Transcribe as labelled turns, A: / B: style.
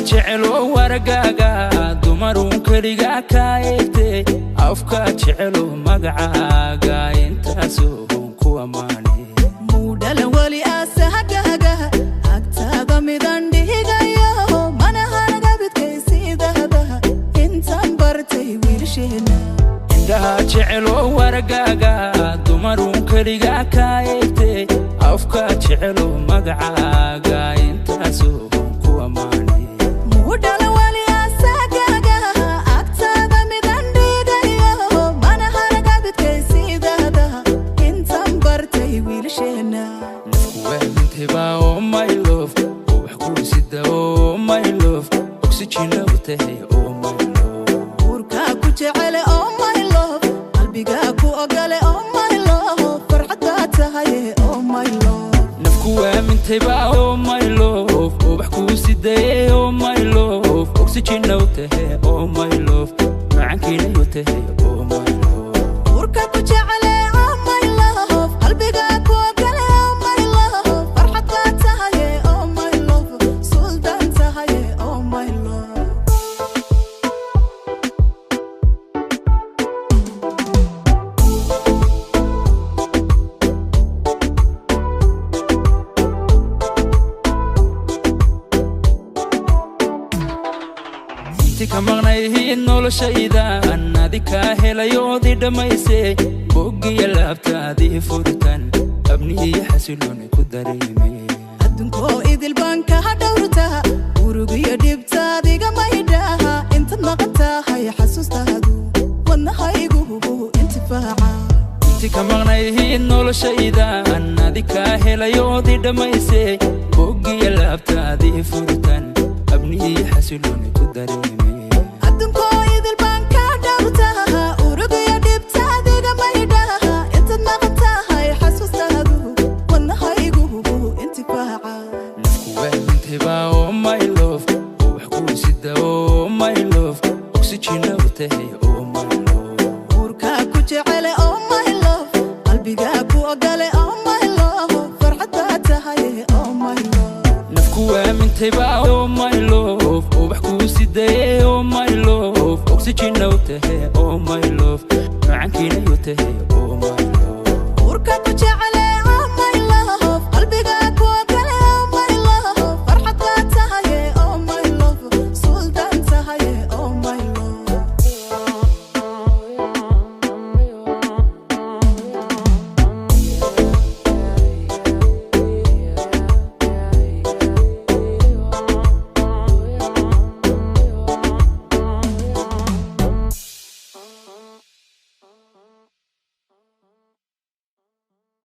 A: Jecelo wargaaga, dumaruun keliga kaa eegte. Afka jecelo magacaaga, intaasoo ku ammaane.
B: Muudhala weli aasahagaagaha, agtaada midan dhigayo, mana haragabidkaysiidahdaha intaan bartay wiilasheena.
A: Indhaha jecelo wargaaga, dumaruun keliga kaa eegte. Afka jecelo magacaaga, intaasoo ku ammaane.
B: Muudhala weli aasahagaagaha, agtaada midan dhigayo, mana haragabidkaysiidahdaha intaan bartay wiilasheena.
A: Nafkuwaamintayba, oh my love, oo wax kuu sida, oh my love, oxygen u tahay, oh my love.
B: Uurkaa ku jecele, oh my love, qalbigaa ku ogole, oh my love, farxad baa tahay, oh my love.
A: Nafku waamintayba, oh my love, oo wax kuu sidaye, oh my love, oxygen u tahay, oh my love, macankiina u tahay, oh my love.
B: Uurka ku jecele, oh my love, qalbigaa ku ogole, oh my love, farxad baa tahay, oh my love, suldaan tahay, oh my love.
A: Inti ka maqnayhiid noloshaydan, adi kaa helayoodii dhammayse. Boggiya laabtaadii furitan, abni iyo xasilooni ku dareeme.
B: Adduunkoo idil baan kaha dhowrtaa, urugiyo dhibtaadiga maydhaha. Intaad maqan tahay xasuustaadu wadnahaygu hubu intifaaca.
A: Inti ka maqnayhiid noloshaydan, adi kaa helayoodii dhammayse. Boggiya laabtaadii furitan, abni iyo xasilooni ku dareeme.
B: Adduunkoo idil baan ka dhowrtaa, urugiyo dhibtaadiga maydhaha. Intaad maqan tahay xasuustaadu wadnahaygu hubu intifaaca.
A: Nafku waamintayba, oh my love, oo wax kuu sida, oh my love, oxygen u tahay, oh my love.
B: Uurkaa ku jecele, oh my love, qalbigaa ku ogole, oh my love, farxad baa tahay, oh my love.
A: Nafku waamintayba, oh my love, oo wax kuu sidaye, oh my love, oxygen u tahay, oh my love, macankiina u tahay, oh my